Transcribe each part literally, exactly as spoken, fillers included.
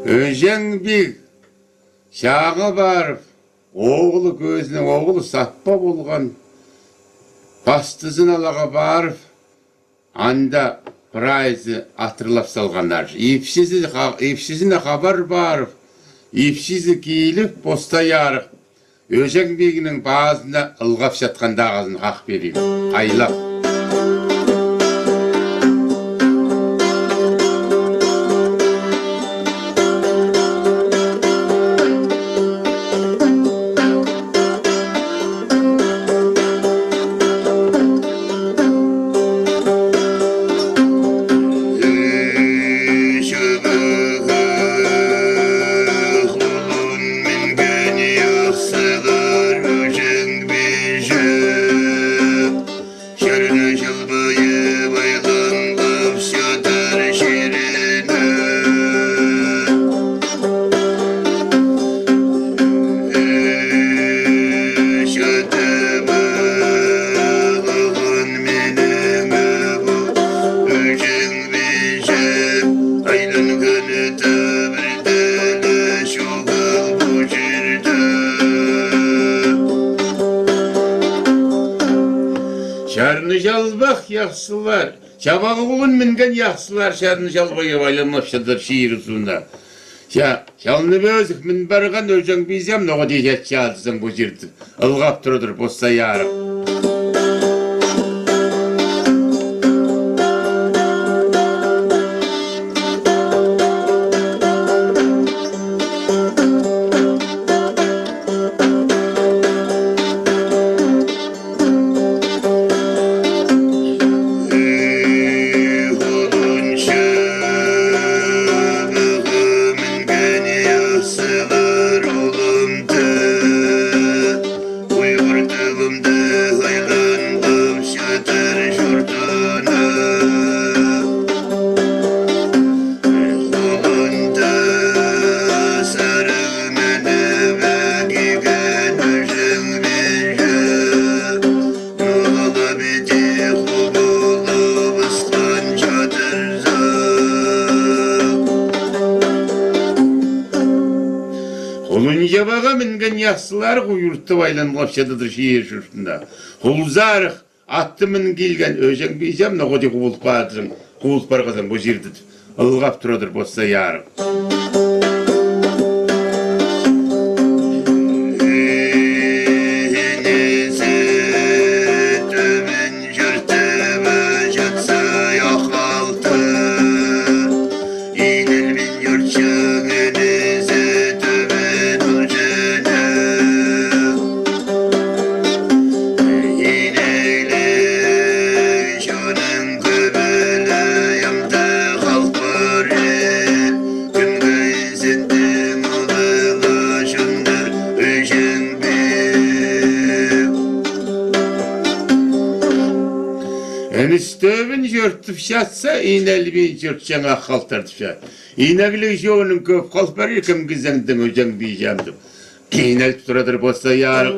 Ӧҷең пиг чааға парып, оғлы, кӧзінің оғлы сатпа полған, пастызын аларға парып, анда прайзы атырлап салғаннар. Ипчізі ха-, ипчізіне хабар парып, ипчізі киліп, постайарых Ӧҷең пигнің пазына ылғап чатхандағызын хах пирим. Хайлап. Чабаға хулун мӱнген яхсылар Ӧҷең пиҷем. Чарны чалбайып айланып чатыр чиріне. Чатып алған минің Ӧҷең пиҷем, айланған табырдала чоғыл пу чирде. Чарны чалбах яхсылар, чабаға хулун мӱнген яхсылар чарны чалбайып айланып чатыр чир тузында. Ча-, чалнып ӧзік мӱн парған Ӧҷең пиҷем, ноға дее чатчадызың пу чирде. Ылғап турадыр постайарых. Хулун чабаға мӱнген яхсылар улумда, уйғыр тылымда айланып чатыр чуртына. Хулунда сарығ мініп килген Ӧҷең пиҷем, ноға ла піди хубулыбысхан чатырзың. Хулун чабаға мӱнген яхсылар ху-, уйыртып айланып чатыр чир чуртында. Хулзарых атты мӱн килген Ӧҷең пиҷем, ноға дее хубулып парзың, хубулып парғазың пу чирде, тіп, ылғап турадыр постайарых. Ине тӧбін чӧртіп чатса Ах Халтыр. Инелбин чӧртчең, ине тӧбін ӱрчең. Инеліг чонның кӧбілі амды халпар. Кемге сенің улуғ чондар Ӧҷең пиг. Ініс тӧбін чӧртіп чатса, инелбин чӧртчең, Ах Халтыр, тіпче. Инеліг чонның кӧп халпар, кемге сенің Ӧҷең пиҷем, тіп. Инеліп турадыр постайарых.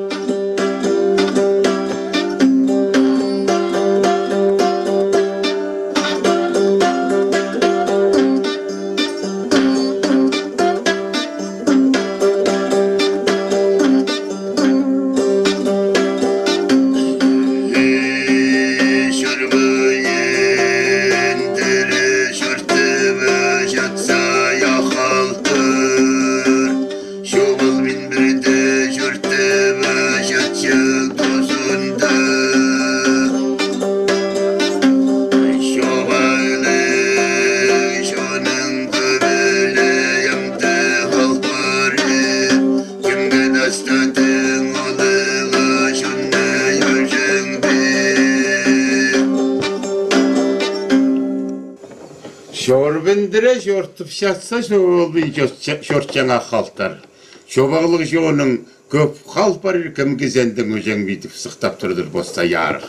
Чорбайын тірі чӧртіп чатса Ах Халтыр. Чобалбин пірдее чӧртіп чатчаң тузында. Чобаллығ чонның кӧбілі амды халпар. Кемге тастадың улуғ чонны, Ӧҷең пиг? Чорбин тірі чӧртіп чатса, чобалбин чӧртче-, чӧртчең, Ах Халтыр. Чобаллығ чонның кӧп халпар, кемге сенің Ӧҷең пиг, тіп сыхтап турадыр постайарых.